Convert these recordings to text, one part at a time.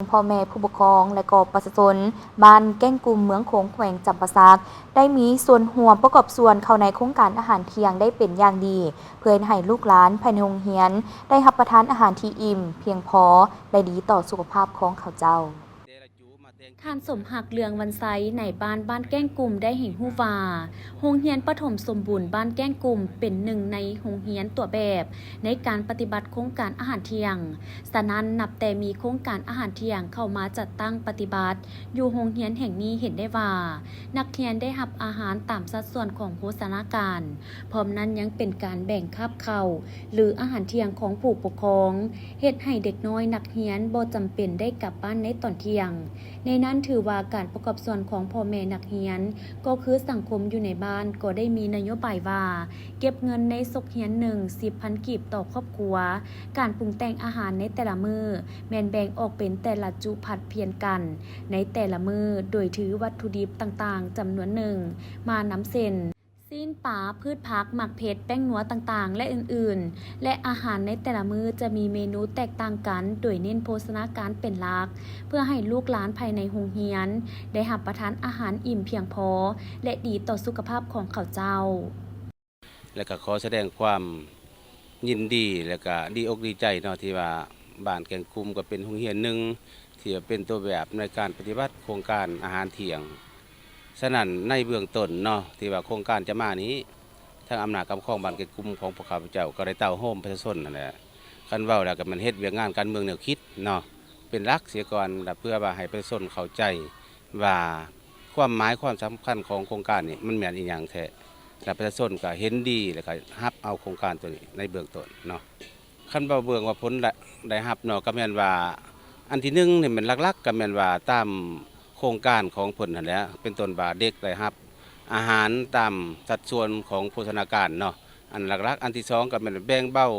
ພໍ່ແມ່ຜູ້ປົກຄອງ ແລະ ກໍປະຊາຊົນບ້ານແກ້ງກຸ່ມ ເມືອງໂຂງ ແຂວງຈຳປາສັກ ໄດ້ມີສ່ວນຮ່ວມປະກອບສ່ວນເຂົ້າໃນໂຄງການອາຫານທ່ຽງໄດ້ເປັນຢ່າງດີ ເພື່ອເຮັດໃຫ້ລູກຫຼານພາຍໃນໂຮງຮຽນໄດ້ຮັບປະທານອາຫານທີ່ອີ່ມພຽງພໍ ແລະ ດີຕໍ່ສຸຂະພາບຂອງເຂົາເຈົ້າ. ທ່ານ ສົມຮັກ ເລືອງວັນໄຊ ນາຍບ້ານບ້ານແກ້ງກຸ່ມ ໄດ້ໃຫ້ຮູ້ວ່າ ໂຮງຮຽນປະຖົມສົມບູນບ້ານແກ້ງກຸ່ມ ເປັນໜຶ່ງໃນໂຮງຮຽນຕົວແບບໃນການປະຕິບັດໂຄງການອາຫານທ່ຽງ. ສະນັ້ນ, ນັບແຕ່ມີໂຄງການອາຫານທ່ຽງເຂົ້າມາຈັດຕັ້ງປະຕິບັດຢູ່ໂຮງຮຽນແຫ່ງນີ້ ເຫັນໄດ້ວ່າ ນັກຮຽນໄດ້ຮັບອາຫານຕາມສັດສ່ວນຂອງໂພຊະນາການ, ພ້ອມນັ້ນຍັງເປັນການແບ່ງຄາບເຂົ້າ ຫຼື ອາຫານທ່ຽງຂອງຜູ້ປົກຄອງ, ເຮັດໃຫ້ເດັກນ້ອຍນັກຮຽນບໍ່ຈຳເປັນໄດ້ກັບບ້ານໃນຕອນທ່ຽງ. ໃນນັ້ນຖືວ່າການປະກອບສ່ວນຂອງພໍ່ແມ່ນັກຮຽນ ກໍຄືສັງຄົມຢູ່ໃນບ້ານ ກໍໄດ້ມີນະໂຍບາຍວ່າ ເກັບເງິນໃນສົກຮຽນໜຶ່ງ ສິບພັນກີບຕໍ່ຄອບຄົວ. ການປຸງແຕ່ງອາຫານໃນແຕ່ລະມື້ ແມ່ນແບ່ງອອກເປັນແຕ່ລະຈຸຜັດປ່ຽນກັນໃນແຕ່ລະມື້ ໂດຍຖືວັດຖຸດິບຕ່າງໆຈຳນວນໜຶ່ງມານຳ ເຊັ່ນ ຊີ້ນປາ, ພືດຜັກ, ໝາກເຜັດ, ແປ້ງນົວຕ່າງໆ ແລະ ອື່ນໆ ແລະ ອາຫານໃນແຕ່ລະມື້ຈະມີເມນູແຕກຕ່າງກັນ ໂດຍເນັ້ນໂພຊະນາການເປັນຫຼັກ ເພື່ອໃຫ້ລູກຫຼານພາຍໃນໂຮງຮຽນໄດ້ຮັບປະທານອາຫານອີ່ມພຽງພໍ ແລະ ດີຕໍ່ສຸຂະພາບຂອງເຂົາເຈົ້າ. ແລະກະຂໍສະແດງຄວາມຍິນດີ ແລະກະດີອົກດີໃຈເນາະ ທີ່ວ່າບ້ານແກ້ງກຸ່ມກໍເປັນໂຮງຮຽນໜຶ່ງທີ່ວ່າເປັນຕົວແບບໃນການປະຕິບັດໂຄງການອາຫານທ່ຽງ. ສະນັ້ນໃນເບື້ອງຕົ້ນເນາະ ທີ່ວ່າໂຄງການຈະມານີ້ ທາງອຳນາດການປົກຄອງບ້ານແກ້ງກຸ່ມຂອງພວກຂ້າພະເຈົ້າກໍໄດ້ເຕົ້າໂຮມປະຊາຊົນຫັ້ນແຫຼະ. ຄັນເວົ້າແລ້ວກໍແມ່ນເຮັດວຽກງານການເມືອງແນວຄິດເນາະ ເປັນຫຼັກເສຍກ່ອນ ແລະ ເພື່ອວ່າໃຫ້ປະຊາຊົນເຂົ້າໃຈ ວ່າຄວາມໝາຍຄວາມສຳຄັນຂອງໂຄງການນີ້ມັນແມ່ນອີ່ຫຍັງແທ້ ແລະ ປະຊາຊົນກໍເຫັນດີ ແລະ ກໍຮັບເອົາໂຄງການໂຕນີ້ໃນເບື້ອງຕົ້ນເນາະ. ຄັນເວົ້າເບິ່ງວ່າຜົນໄດ້ ໄດ້ຮັບເນາະ ກໍແມ່ນວ່າອັນທີໜຶ່ງນີ້ແມ່ນຫຼັກໆ ກໍແມ່ນວ່າຕາມໂຄງການຂອງເພິ່ນຫັ້ນແຫຼະ ເປັນຕົ້ນວ່າເດັກໄດ້ຮັບອາຫານຕາມສັດສ່ວນຂອງໂພຊະນາການເນາະ ອັນຫຼັກໆ. ອັນທີສອງກໍແມ່ນແບ່ງເບົາ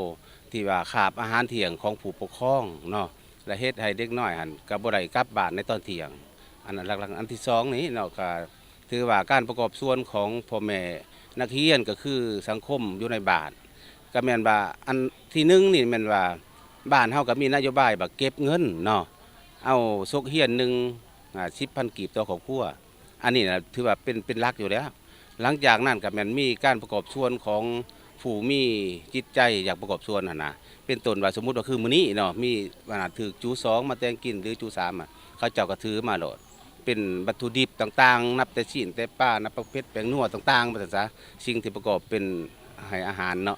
ທີ່ວ່າຄາບອາຫານທ່ຽງຂອງຜູ້ປົກຄອງເນາະ ແລະ ເຮັດໃຫ້ເດັກນ້ອຍຫັ້ນກໍບໍ່ໄດ້ກັບບ້ານໃນຕອນທ່ຽງ. ອັນນັ້ນຫຼັກໆ ອັນທີສອງນີ້ເນາະ ກໍຖືວ່າການປະກອບສ່ວນຂອງພໍ່ແມ່ນັກຮຽນ ກໍຄືສັງຄົມຢູ່ໃນບ້ານ ກໍແມ່ນວ່າອັນທີໜຶ່ງນີ້ແມ່ນວ່າ ບ້ານເຮົາກໍມີນະໂຍບາຍວ່າເກັບເງິນເນາະ ເອົາສົກຮຽນໜຶ່ງ ອາ ສິບພັນກີບຕໍ່ຄອບຄົວ. ອັນນີ້ນະຖືວ່າເປັນ ເປັນຫຼັກຢູ່ແລ້ວ. ຫຼັງຈາກນັ້ນກໍແມ່ນມີການປະກອບສ່ວນຂອງຜູ້ມີຈິດໃຈຢາກປະກອບສ່ວນຫັ້ນນະ ເປັນຕົ້ນວ່າສົມມຸດວ່າຄືມື້ນີ້ເນາະ ມີ ອັນນະ ຖືກຈູສອງມາແຕ່ງກິນ ຫຼື ຈູສາມ ອະ ເຂົາເຈົ້າກໍຖືມາໂລດ ເປັນວັດຖຸດິບຕ່າງໆ ນັບແຕ່ຊີ້ນແຕ່ປາ ນັບປາເຜັດແປ້ງນົວຕ່າງໆ ວ່າຊັ້ນຊະ ສິ່ງທີ່ປະກອບເປັນໃຫ້ອາຫານເນາະ.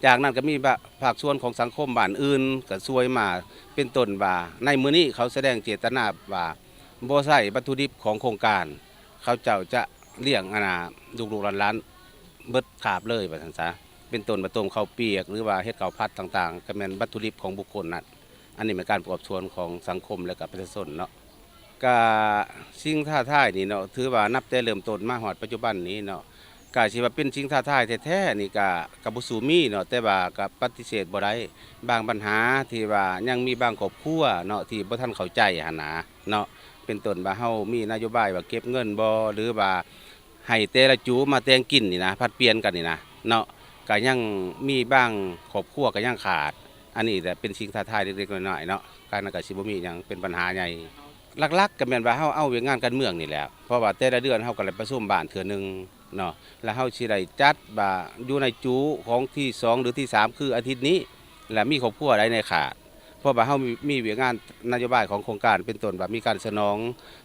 ຈາກນັ້ນກໍມີ ພາກສ່ວນຂອງສັງຄົມບ້ານອື່ນກໍຊ່ວຍມາ ເປັນຕົ້ນວ່າໃນມື້ນີ້ເຂົາສະແດງເຈດຕະນາວ່າບໍ່ໃຊ້ວັດຖຸດິບຂອງໂຄງການ ເຂົາເຈົ້າຈະລ້ຽງ ອັນນະ ລູກໆຫຼານໆເບິດຄາບເລີຍ ວ່າຊັ້ນຊະ ເປັນຕົ້ນວ່າຕົ້ມເຂົ້າປຽກ ຫຼືວ່າເຮັດເຂົ້າຜັດຕ່າງໆ ກໍແມ່ນວັດຖຸດິບຂອງບຸກຄົນນັ້ນ. ອັນນີ້ແມ່ນການປະກອບສ່ວນຂອງສັງຄົມ ແລະ ກະປະຊາຊົນເນາະ. ກະສິ່ງທ້າທາຍນີ້ເນາະ ຖືວ່ານັບແຕ່ເລີ່ມຕົ້ນມາຮອດປັດຈຸບັນນີ້ເນາະ ກະຊິວ່າເປັນສິ່ງທ້າທາຍແທ້ໆນີ້ກະ ກະບໍ່ສູ້ມີເນາະ ແຕ່ວ່າກະປະຕິເສດບໍ່ໄດ້ ບາງບັນຫາທີ່ວ່າຍັງມີບາງຄອບຄົວເນາະ ທີ່ບໍ່ທັນເຂົ້າໃຈຫັ້ນນະເນາະ ເປັນຕົ້ນວ່າເຮົາມີນະໂຍບາຍວ່າເກັບເງິນບໍ່ ຫຼືວ່າໃຫ້ແຕ່ລະຈຸມາແຕ່ງກິນນີ້ນະ ຜັດປ່ຽນກັນນີ້ນະເນາະ ກະຍັງມີບາງຄອບຄົວກະຍັງຂາດ. ອັນນີ້ແຫຼະເປັນສິ່ງທ້າທາຍເລັກໆນ້ອຍໆເນາະ ການນັ້ນກະຊິບໍ່ມີຫຍັງເປັນບັນຫາໃຫຍ່. ຫຼັກໆກໍແມ່ນວ່າເຮົາເອົາວຽກງານການເມືອງນີ້ແຫຼະ ເພາະວ່າແຕ່ລະເດືອນເຮົາກໍໄດ້ປະຊຸມບ້ານເທື່ອໜຶ່ງເນາະ ແລ້ວເຮົາຊິໄດ້ຈັດວ່າຢູ່ໃນຈຸຂອງທີສອງ ຫຼື ທີສາມ ຄືອາທິດນີ້ ແລະ ມີຄອບຄົວໃດແດ່ຂາດ ເພາະວ່າເຮົາມີ ມີວຽກງານນະໂຍບາຍຂອງໂຄງການ ເປັນຕົ້ນວ່າມີການສະໜອງ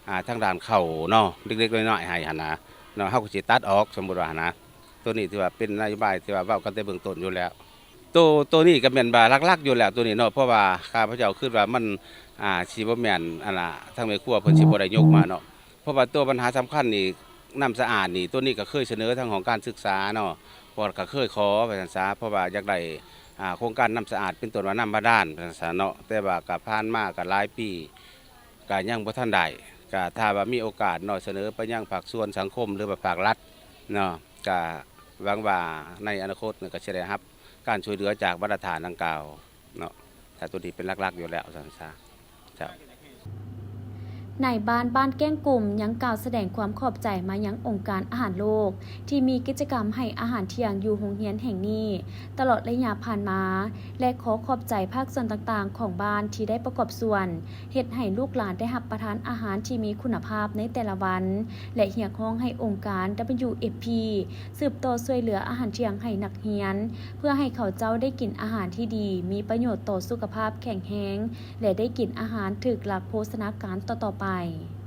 ອາ ທາງດ້ານເຂົ້າເນາະ ເລັກໆນ້ອຍໆໃຫ້ຫັ້ນນະເນາະ ເຮົາກໍຊິຕັດອອກ ສົມມຸດວ່າຫັ້ນນະ. ໂຕນີ້ຖືວ່າເປັນນະໂຍບາຍທີ່ວ່າເວົ້າກັນແຕ່ເບື້ອງຕົ້ນຢູ່ແລ້ວ. ໂຕ ໂຕນີ້ກໍແມ່ນວ່າຫຼັກໆຢູ່ແລ້ວໂຕນີ້ເນາະ ເພາະວ່າຂ້າພະເຈົ້າຄິດວ່າມັນ ອາ ຊິບໍ່ແມ່ນ ອັນນ່າ ທາງແມ່ຄົວເພິ່ນຊິບໍ່ໄດ້ຍົກມາເນາະ ເພາະວ່າໂຕບັນຫາສຳຄັນນີ້ ນ້ຳສະອາດນີ້ ໂຕນີ້ກໍເຄີຍສະເໜີທາງຫ້ອງການສຶກສາເນາະ ເພາະວ່າກໍເຄີຍຂໍວ່າຊັ້ນຊະ ເພາະວ່າຢາກໄດ້ ອາ ໂຄງການນ້ຳສະອາດ ເປັນຕົ້ນວ່ານ້ຳບາດານວ່າຊັ້ນຊະເນາະ ແຕ່ວ່າກໍຜ່ານມາກໍຫຼາຍປີ ກະຍັງບໍ່ທັນໄດ້ ກະຖ້າວ່າມີໂອກາດເນາະ ສະເໜີໄປຍັງພາກສ່ວນສັງຄົມ ຫຼືວ່າພາກລັດເນາະ ກະຫວັງວ່າໃນອະນາຄົດນີ້ກະຊິໄດ້ຮັບການຊ່ວຍເຫຼືອຈາກບັນດາທ່ານດັ່ງກ່າວເນາະ ຖ້າໂຕນີ້ເປັນຫຼັກໆຢູ່ແລ້ວ ວ່າຊັ້ນຊະ ເຈົ້າ. ນາຍບ້ານບ້ານແກ້ງກຸມ ຍັງກ່າວສະແດງຄວາມຂອບໃຈມາຍັງອົງການອາຫານໂລກ ທີ່ມີກິດຈະກຳໃຫ້ອາຫານທ່ຽງຢູ່ໂຮງຮຽນແຫ່ງນີ້ຕະຫຼອດໄລຍະຜ່ານມາ ແລະ ຂໍຂອບໃຈພາກສ່ວນຕ່າງໆຂອງບ້ານທີ່ໄດ້ປະກອບສ່ວນ ເຮັດໃຫ້ລູກຫຼານໄດ້ຮັບປະທານອາຫານທີ່ມີຄຸນນະພາບໃນແຕ່ລະວັນ ແລະ ຮຽກຮ້ອງໃຫ້ອົງການ WFP ສືບຕໍ່ຊ່ວຍເຫຼືອອາຫານທ່ຽງໃຫ້ນັກຮຽນ ເພື່ອໃຫ້ເຂົາເຈົ້າໄດ້ກິນອາຫານທີ່ດີ ມີປະໂຫຍດຕໍ່ສຸຂະພາບແຂງແຮງ ແລະ ໄດ້ກິນອາຫານຖືກຫຼັກໂພຊະນາການຕໍ່ໆໄປ.